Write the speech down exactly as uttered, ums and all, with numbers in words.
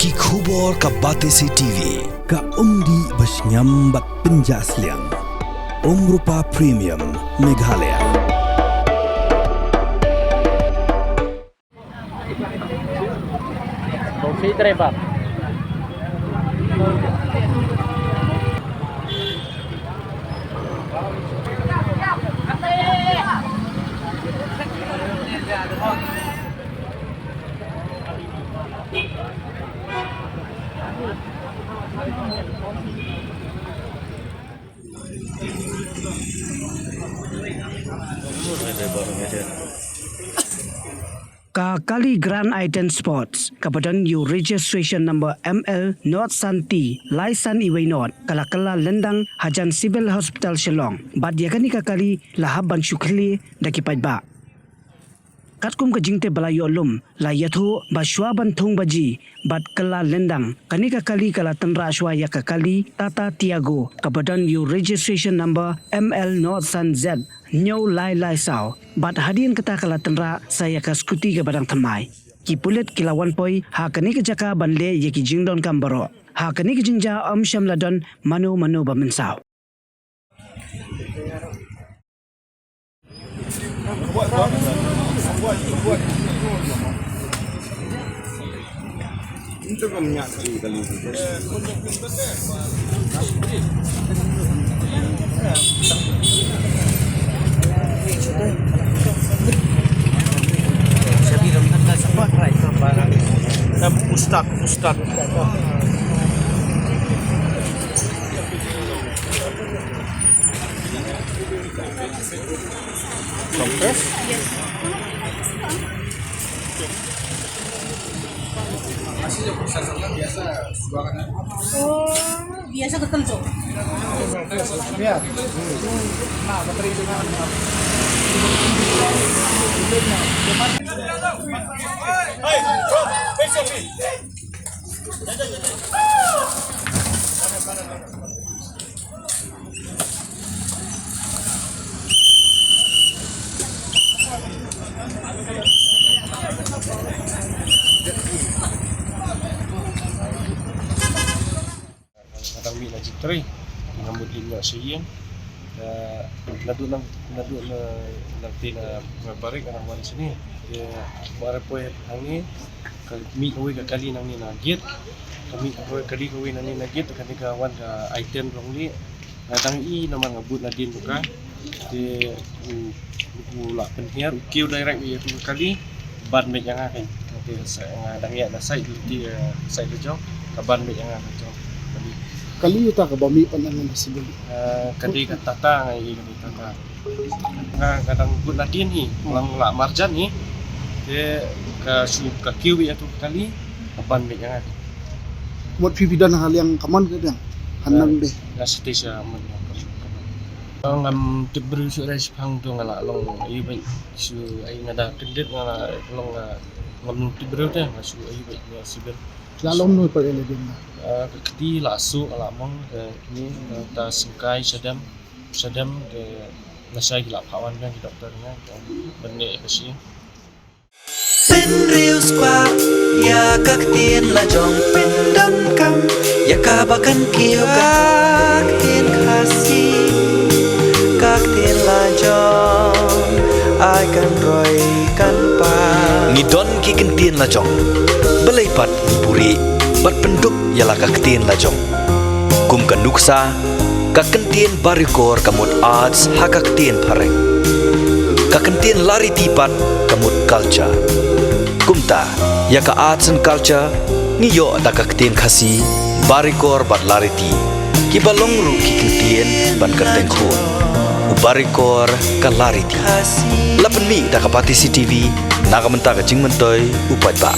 Ki khubor ka Batesi T V, ka umdih ba shngiam bad pynjah sliang. Umrupa Premium, Meghalaya. Ka kali Grand Iten Sports, kaba don ïa u registration number M L nod san T lai san iwei nod, ka la kylla lyndang hajan Civil Hospital Shillong, bad ïa kane ka kali la hap ban shu khlieh da ki paidbah. Katkum ka jingtip ba la ïoh lum, la ïathuh ba shuwa ban thung baji bad kylla lyndang, kane ka kali ka la tynrah shuwa ïa ka kali Tata Tiago, kaba don ïa u registration number M L nod san Z hynñiew lai lai saw. Bad hadien kata ka la tynrah sa ïa ka skuti kaba dang thymmai. Ki pulit ki la wan poi ha kane ka jaka ban leh ïa ki jingdonkam baroh. Ha kane ka jingjia ym shym la don mano mano ba mynsaw. Ustad, ustad. Kompres? Oh, biasa ketel, Cok. Ya. Nga dang mih na jingtrei, nga mut lyngngoh sha ïing. Naduh nang, naduh na, nangtei na Barik nga dang wan shane. Te ba re poi hangne, ka mih kawei ka kali nangne na gate. Ka mih kawei kali kawei nangne na gate, kane ka wan ka Iten Ronglih. Nga dang ïohi namar nga bud nadien ruh ka. Te u, u la pynhiar, u kiew direct ïa ka kali ban beit ïa nga kein. Te sa, nga dang ïaid na side lynti, eh, side la jong, ka ban beit ïa nga ka jong kali. Kali uta kaba mih pat na ngan sibun. Eh, ka dei ka Tata, nga ïohi ka dei Tata. Nga, nga dang bud nadien hi, nga la marjan hi. Te ka shu ka kiew ïa ka kali, ka ban beit ïa nga. Mut phi phi don ha liang ka mon ka biang. Hanang de. Nga shatei sha mon. Ngam tip briew shuh re shaphang to, nga la long aïu beit shu, ai nga da kyndit nga la long, ah, ngam tip briew te, nga shu aïu beit nga sibun. La long no par ele din na. Ah, ka kti la suk, la mong, ka ni, ta sengkai shadem, shadem, ka nasa ki la phawan biang ki doktor nga, ka benne ka shi. Pynriewspah ïa ka ktien la jong, pyndonkam ïa kaba kan kiew ka ktien Khasi, ka ktien la jong, ai kan roi kan pang. Ngi don ki ktien la jong, balei pat ngi buhrieh bad pynduk ïa la ka ktien la jong. Kum ka nuksa, ka ktien Barikor ka mut arts ha ka ktien phareng. Ka ktien Lariti pat ka mut culture. Kumta, ïa ka arts and culture, ngi ïoh da ka ktien Khasi, Barikor bad Lariti. Kiba long ruh ki ktien ban kyrteng khun. U Barikor ka Lariti. La pynmih da ka Batesi T V, na ka bynta ka jingmyntoi u paidbah.